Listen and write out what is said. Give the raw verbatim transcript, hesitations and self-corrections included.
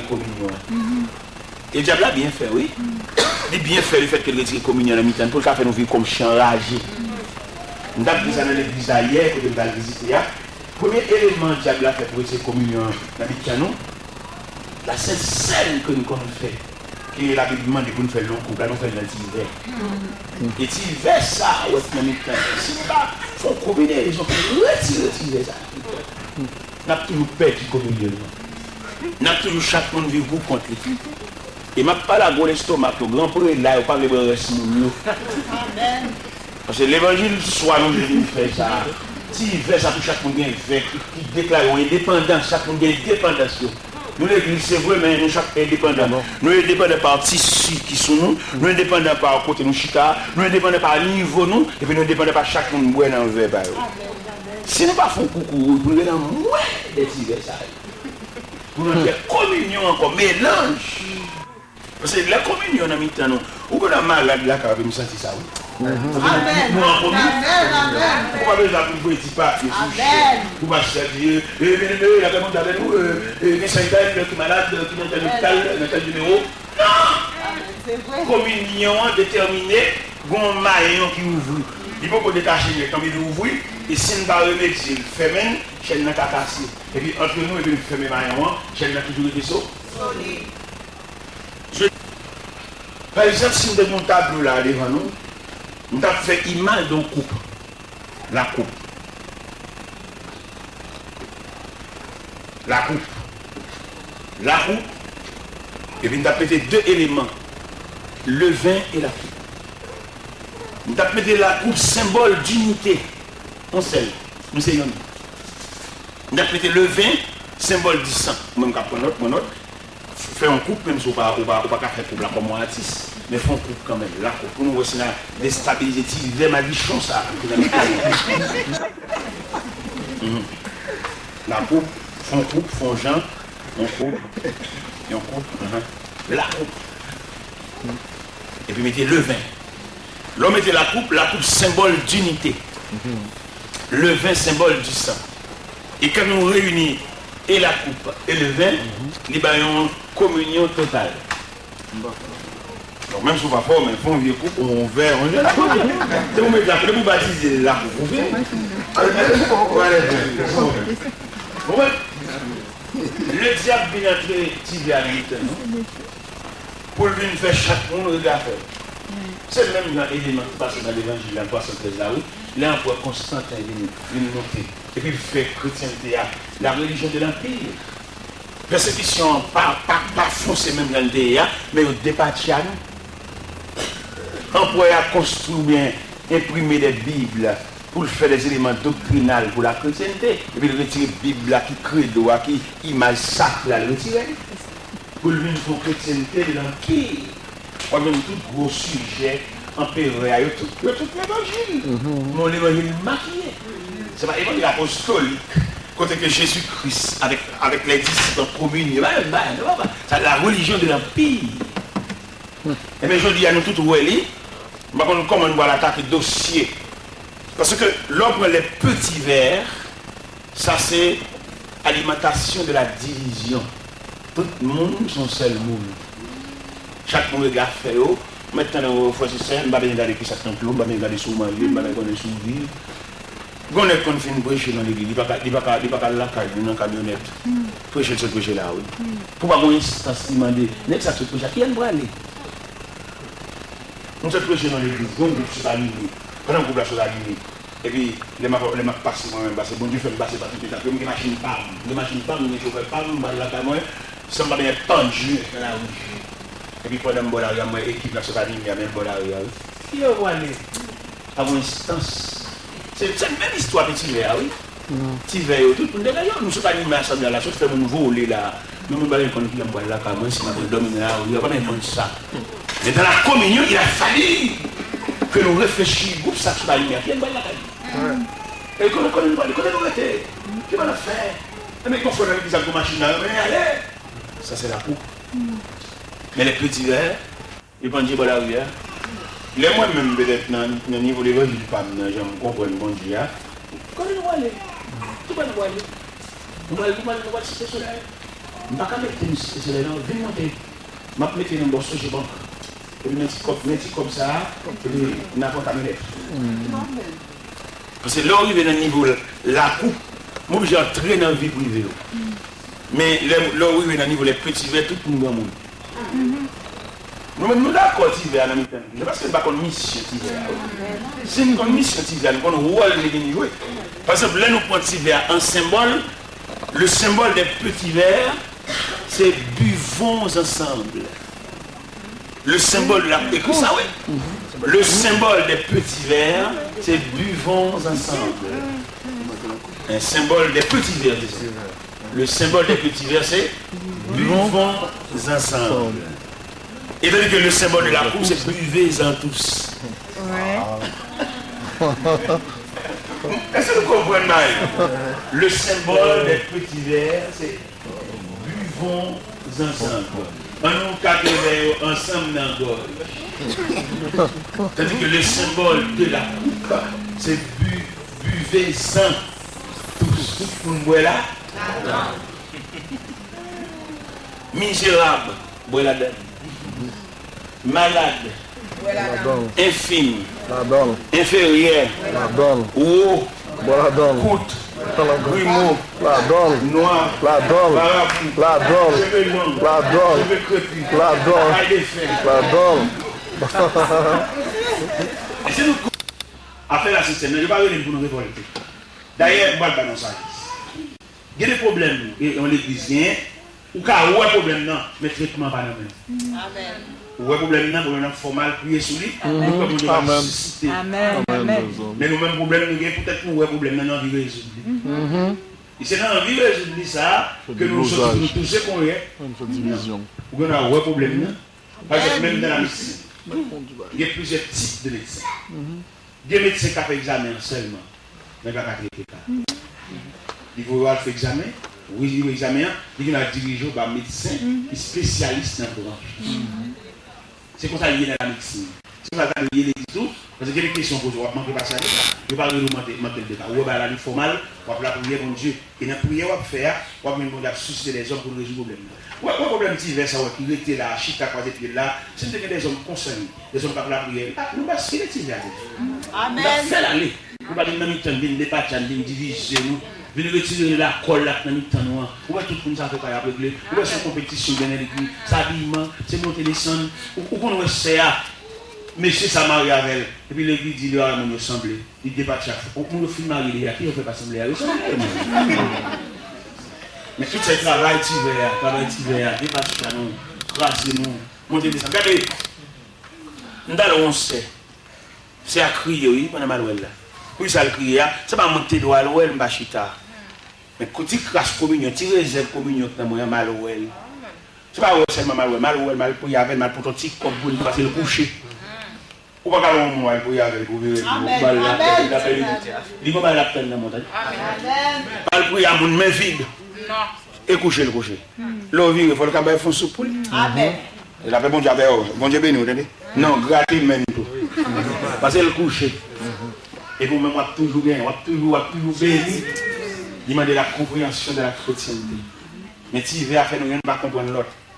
kominyon an. E dyab la byen fè, wi. Li byen fè lefètke l retire kominyon nan mitan n pou l ka fè nou viv kòm chen anraje. M t ap di sa nan legliz la yè, kote m t al vizite a. Premye eleman dyab la fè pou retire kominyon an nan mitan nou, la sent sèn ke nou konn fè, ke Labib mande pou nou fè l nan koup la, nou fè l nan ti vè. E ti vè sa a, w ap nan mitan nou. Si nou pa fè yon konbinezon pou retire ti vè sa a, n ap toujou pèdi kominyon nou. N ap toujou chak moun viv pou kont li. E m ap pale a gwo lestomak yo, gran prela yo pa vle pran rès moun yo. Paske levanjil swa nou vin fè sa a, ti vè sa pou chak moun gen vè ki, ki deklare yon endepandans, chak moun gen endepandans yo. Nou legliz, se vre, men nou chak endepandan. Nou endepandan pa tisi ki sou nou, nou endepandan pa kote nou chita, nou endepandan pa nivo nou, epi nou endepandan pa chak moun bwè nan vè pa yo. Si nou pa fè yon koukou pou nou gen nan mwen de ti vè sa yo, pou nou fè kominyon ankò, melanj. Paske lè kominyon nan mitan nou, ou konn wè malad lakay w, epi m santi sa, wi. Amèn. Nou an kominyon. Amèn, amèn. Ou pa bezwen ap voye ti papye sou chè pou pastè di, e, byeneme, lakay mwen avè nou, e, e, gen san etay ki malad, ki nan tèl lopital, nan tèl nimewo. Non! Amèn, se vre. Kominyon an detèmine, gen yon mayon ki ouvri. Li poko detache nèt, kanmenm li ouvri, e si n pa remedye l, fèmen l, chèn nan ka kase. Epi antre nou, epi n fèmen mayon an, chèn nan toujou rete so-, solid. Je, pa egzanp, si m te gen yon tablo la devan nou, m t ap fè imaj de yon koup. Lakoup. Lakoup. Lakoup. Epi m t ap mete de eleman. Leven e lakoup. M t ap mete lakoup, senbòl dinite. Yon sèl. Nou se yonn. M t ap mete leven, senbòl di san. Mwen m ka pran nòt, pran nòt. Fè yon koup, menm si w pa, ou pa, ou pa ka fè koup la kòm yon atis, men fè yon koup kanmenm, lakoup, pou nou wè si n a destabilize ti vè madichon sa a ki nan mitan nou. Mhm. Lakoup, fè yon koup, fè yon jan, yon koup, yon koup, mhm. Lakoup. Epi mete leven. Lè w mete lakoup, lakoup senbòl dinite. Leven senbòl di san. E kan nou reyini e lakoup e leven, li bay yon kominyon total. Bon, menm si w pa fò, men fè yon vye koup, yon vè, yon jan lakoup. Depi w met lakoup, depi w batize lakoup, ou fini. Ou ale byen. Ou konprann? Ledyab vin antre ti vè a nan mitan nou pou l vin fè chak moun rega fè l. Se menm jan eleman ki pase nan Levanjil la, twa san trèz la, wi. Lè anperè Konstanten vin, vin moute, epi l fè kretyente a la religion de l'empire. Pèsekisyon an pa, pa, pa fonse menm jan l te ye a, men yo depatya nou. Anperè a konstwi oubyen enprime de Bib pou l fè de eleman doktrinal pou la kretyente, epi l retire Bib la ki kredo a, ki imaj sakre a, l retire li. Pou l vin fè yon kretyente de lanpir. W ap jwenn tout gwo sijè anperè a, yo tout, yo tout levanjil. Men yon levanjil makiye. Se pa levanjil apostolik, kote ke Jezi Kris avèk, avèk lè disip an kominyon. E pa menm bagay, non, papa. Sa, la religion de l'empire. Ebyen, jodi a, nou tout wè li. M pa konn kòman nou pral atake dosye. Paske lè w pran les petits vers, sa se alimentation de la division. Tout moun se yon sèl moun. Chak moun regle afè yo. Mwen tande yo, frè e sè, m pa bezwen gade kisa k nan pye w, m pa bezwen gade si w manje, m pa bezwen konnen si w viv. Gon nèg konn fin preche nan legliz, li pa ka, li pa ka, li pa ka al lakay li nan kamyonèt. Preche l sot preche la, wi. Pou pa gon enstans li mande, nèg sa k sot preche a, kilè l prale? M sot preche nan legliz, gon gwoup sot alime. Pandan gwoup la sot alime, epi lè m ap, lè m ap pase mwen menm, paske Bondye fè m pase pa tout etap yo, m gen machin pa m, m gen machin pa m, m gen chofè pa m, m pral lakay mwen, san m pa bezwen pann jwe nan lari. Epi pandan m bò lari a, m wè ekip la sot alime a, menm bò lari a, wi. Kilè yo prale? Pa gon enstans. Se, se menm istwa Peti Vè a, wi. Ti vè yo, tout moun te la, yo, nou sot anime asanble a la, sot fè moun vole la. Men moun pa gen konn kilè m pral lakay mwen, si m ap dòmi nan lari a, pa gen konn sa. Men dans la communion, il a fallu que nou reflechi, gwoup sa k sot anime a, kilè m pral lakay li? E kote, kote nou prale, kote nou rete? Ki bagay n ap fè? Enben, gon frè nan legliz ak gwo machin nan, men ale! Sa se lakoup. Men les petits verres, yo pann je bò lari a. Lè mwen menm, petèt, nan, nan nivo levanjil pa m nan, jan m konprann Bondye a, kote nou prale? Ki bò nou prale? Nou pral, nou pral, nou pral chèche solèy? M pa ka mete misye sou lè non, vin monte. M ap mete nan bòs Sogebank. Epi men ti kòb, men ti kòb sa a, epi n ap pran kamyonèt. Paske lè w rive nan nivo lakou, m oblije antre nan vi prive w. Men lè, lè w rive nan nivo lè peti vè, tout moun granmoun. Nou menm nou dakò ti vè a nan mitan nou. Se paske nou pa konn misyon ti vè a. Si nou konn misyon ti vè a, nou konn wòl li vin jwe. Pa egzanp, lè nou pran ti vè a an senbòl, le symbole des petits vers, c'est buvons ensemble. Le symbole, la, écris ça, oui. Le symbole des petits vers, c'est buvons ensemble. Un symbole des petits vers, disons. Le symbole des petits vers, c'est buvons ensemble. Et tandis que le symbole de la coupe, c'est buvez-en tous. Èske nou konprann bagay? Le symbole des petits vers, c'est buvons ensemble. Ann nou kate vè yo ansanm nan gòj. Tandis que le symbole de la coupe, c'est bu, buvez-en tous. Tout moun bwè la. Mizerab, bwè ladann. Malad, enfim, enferyè, wo, kout, grimo, nwa, marabou, cheve long, cheve krepi, lakay defen. Afè la se sèl nan, yo pa rele m pou nou revòlte. Dayè, m pral ba nou sajès. Gen de pwoblèm yon legliz genyen, ou ka wè pwoblèm nan, men tretman pa nan men w. Ou wè pwoblèm nan, pwoblèm nan fè w mal, priye sou li, nou kwè Bondye va resisite. Men nou menm pwoblèm nou gen, poutèt nou wè pwoblèm nan, nou anvi rezoud li. E se nan anvi rezoud li sa a ke nou soti pou nou touse konyèt. Ou gen dwa wè pwoblèm nan. Pa egzanp, menm nan lamedsin, gen plizyè tip de medsen. Gen medsen k ap fè egzamen an sèlman, men li pa ka trete ka. Li voye w al fè egzamen, wi, li wè egzamen an, li vin al dirije w ba medsen ki espesyalis nan branch. Se konsa li ye nan lamedsin. Se konsa l ta dwe ye legliz tou, paske gen de kesyon w poze, w ap manke pase a de ka. Yo pa rele w manke, manke l de ka. Ou wè bagay la li fè w mal, w ap lapriyè Bondye. E nan priyè w ap fè a, w ap jwenn Bondye ap sisite lèzòm pou l rezoud pwoblèm nan. Ou wè, ou wè pwoblèm ti vè sa w wè ki rete la, chita kwaze pye l la, si n te gen dèzòm konsa, dèzòm k ap lapriyè, nou baskile ti vè a deja. Nou t ap fè l ale. Nou pa vin nan mitan n, vin depatcha n, vin divize nou, vin retire lakòl la k nan mitan nou an. Ou wè tout moun sa fè pa y ap regle. Ou wè se yon konpetisyon gen nan legliz, se abiman, se monte desann. Ou, ou konn wè sè a, mesye sa marye avè l, epi legliz di li pa wè moun yo sanble. Li depatcha. Ou moun yo fin marye deja, ki yo fè pa sanble a, yo sanble tèlman. Men tout se travay ti vè a, travay ti vè a, depatcha nou, kraze nou, monte desann. Gade, m t al wè yon sè, sè a kriye wi, pandan m al wè l la. Poukisa l kriye a? Se pa mwen ki te dwe al wè l, m pa chita. Men kou ti kras kominyon, ti rezèv kominyon k nan mwen an, m al wè l. Se pa wè l sèlman m al wè l, m al wè l, m al priye avè l, m al pote yon ti kòb pou li tou, paske l kouche. Ou pa ka wè yon moun w al priye avè l pou vire l, ou ba l lapè, lapè li, li gon bagay l ap tann nan mwen, tande. M al priye a moun men vid. E kouche l kouche. Lè w vire, fò l ka bay fon soup pou li. Lapè Bondye avè w. Bondye beni w, tande. Non, grate men l tou. Paske l kouche. Epi ou menm w ap toujou gen, w ap toujou, w ap toujou beni. Li mande la compréhension de la chrétienté. Men ti vè a fè nou yonn pa konprann lòt.